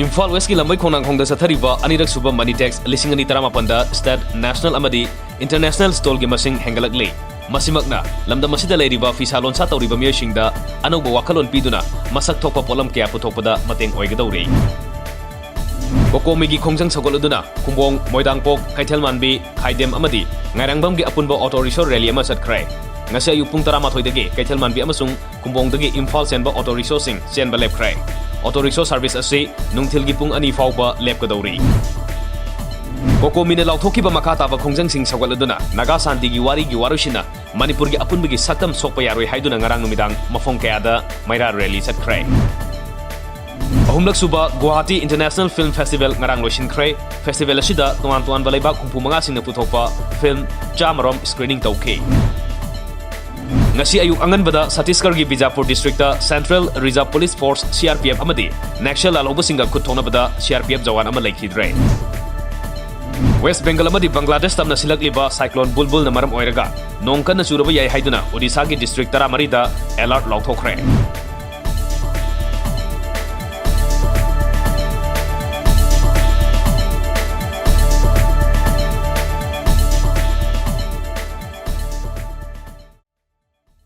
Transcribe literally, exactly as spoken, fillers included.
ꯏꯝꯐꯥꯜ ꯋꯦꯁꯀꯤ ꯂꯝꯕꯩ ꯈꯣꯡꯅꯥꯡꯈꯣꯡꯗ ꯆꯠꯊꯔꯤꯕ ꯑꯅꯤꯔꯛ ꯁꯨꯕ ꯃꯅꯤ ꯇꯦꯛꯁ ꯂꯤꯁꯤꯡ ꯑꯅꯤ ꯇꯔꯥꯃꯥꯄꯟꯗ state, national ꯑꯃꯗꯤ international stallꯒꯤ ꯃꯁꯤꯡ ꯍꯦꯟꯒꯠꯂꯛꯂꯤ꯫ ꯃꯁꯤꯃꯛꯅ ꯂꯝꯗꯝ ꯑꯁꯤꯗ ꯂꯩꯔꯤꯕ ꯐꯤꯁꯥ ꯂꯣꯟꯁꯥ ꯇꯧꯔꯤꯕ ꯃꯤꯑꯣꯏꯁꯤꯡꯗ ꯑꯅꯧꯕ ꯋꯥꯈꯜꯂꯣꯟ ꯄꯤꯗꯨꯅ ꯃꯁꯛ ꯊꯣꯛꯄ ꯄꯣꯠꯂꯝ ꯀꯌꯥ ꯄꯨꯊꯣꯛꯄꯗ ꯃꯇꯦꯡ ꯑꯣꯏꯒꯗꯧꯔꯤ꯫ ꯀꯣꯀꯣꯃꯤꯒꯤ ꯈꯣꯡꯖꯪ ꯁꯧꯒꯠꯂꯗꯨꯅ ꯈꯨꯝꯕꯣꯡ, ꯃꯣꯏꯗꯥꯡꯄꯣꯛ, ꯀꯩꯊꯦꯜꯃꯥꯟꯕꯤ, ꯈꯥꯏꯗꯦꯝ ꯑꯃꯗꯤ ꯉꯥꯏꯔꯥꯡꯕꯝꯒꯤ ꯑꯄꯨꯟꯕ auto rickshaw rally ꯑꯃ ꯆꯠꯈ꯭ꯔꯦ꯫ ꯉꯁꯤ ꯑꯌꯨꯛ ꯄꯨꯡ ꯇꯔꯥꯃꯥꯊꯣꯏꯗꯒꯤ ꯀꯩꯊꯦꯜꯃꯥꯟꯕꯤ ꯑꯃꯁꯨꯡ ꯈꯨꯝꯕꯣꯡꯗꯒꯤ ꯏꯝꯐꯥꯜ ꯆꯦꯟꯕ auto rickshawꯁꯤꯡ ꯆꯦꯟꯕ ꯂꯦꯞꯈ꯭ꯔꯦ꯫ Auto rickshaw service ꯑꯁꯤ ꯅꯨꯡꯊꯤꯜꯒꯤ ꯄꯨꯡ ꯑꯅꯤ ꯐꯥꯎꯕ ꯂꯦꯞꯀꯗꯧꯔꯤ꯫ ꯀꯣꯀꯣꯃꯤꯅ ꯂꯥꯎꯊꯣꯛꯈꯤꯕ ꯃꯈꯥ ꯇꯥꯕ ꯈꯣꯡꯖꯪꯁꯤꯡ ꯁꯧꯒꯠꯂꯗꯨꯅ ꯅꯥꯒꯥ ꯁꯥꯟꯇꯤꯒꯤ ꯋꯥꯔꯤꯒꯤ ꯋꯥꯔꯣꯏꯁꯤꯟꯅ ꯃꯅꯤꯄꯨꯔꯒꯤ ꯑꯄꯨꯟꯕꯒꯤ ꯁꯛꯇꯝ ꯁꯣꯛꯄ ꯌꯥꯔꯣꯏ ꯍꯥꯏꯗꯨꯅ ꯉꯔꯥꯡ ꯅꯨꯃꯤꯗꯥꯡ ꯃꯐꯝ ꯀꯌꯥꯗ ꯃꯩꯔꯥ rally ꯆꯠꯈ꯭ꯔꯦ꯫ ꯑꯍꯨꯝꯂꯛ ꯁꯨꯕ ꯒꯨꯋꯥꯍꯥꯇꯤ International Film Festival ꯉꯔꯥꯡ ꯂꯣꯏꯁꯤꯟꯈ꯭ꯔꯦ꯫ Festival ꯑꯁꯤꯗ ꯇꯣꯉꯥꯟ ꯇꯣꯉꯥꯟꯕ ꯂꯩꯕꯥꯛ ꯍꯨꯝꯐꯨ ꯃꯉꯥꯁꯤꯡꯅ ꯄꯨꯊꯣꯛꯄ film ꯆꯥꯃꯔꯣꯝ screening ꯇꯧꯈꯤ꯫ ꯉꯁꯤ ꯑꯌꯨꯛ ꯑꯉꯟꯕꯗ ꯁꯠꯇꯤꯁꯒꯔꯒꯤ Bijapur districtꯇ Central Reserve Police Force, C R P F, ꯑꯃꯗꯤ ꯅꯛꯁꯜ ꯂꯥꯜꯍꯧꯕꯁꯤꯡꯒ ꯈꯨꯠ ꯊꯣꯛꯅꯕꯗ C R P F Jawan ꯑꯃ ꯂꯩꯈꯤꯗ꯭ꯔꯦ꯫ ꯋꯦꯁ ꯕꯦꯡꯒꯜ ꯑꯃꯗꯤ ꯕꯪꯒ꯭ꯂꯥꯗꯦꯁ ꯇꯝꯅ ꯁꯤꯜꯂꯛꯂꯤꯕ cyclone ꯕꯨꯜꯕꯨꯜꯅ ꯃꯔꯝ ꯑꯣꯏꯔꯒ ꯅꯣꯡ ꯀꯟꯅ ꯆꯨꯔꯕ ꯌꯥꯏ ꯍꯥꯏꯗꯨꯅ ꯑꯣꯗꯤꯁꯥꯒꯤ district ꯇꯔꯥꯃꯔꯤꯗ alert ꯂꯥꯎꯊꯣꯛꯈ꯭ꯔꯦ꯫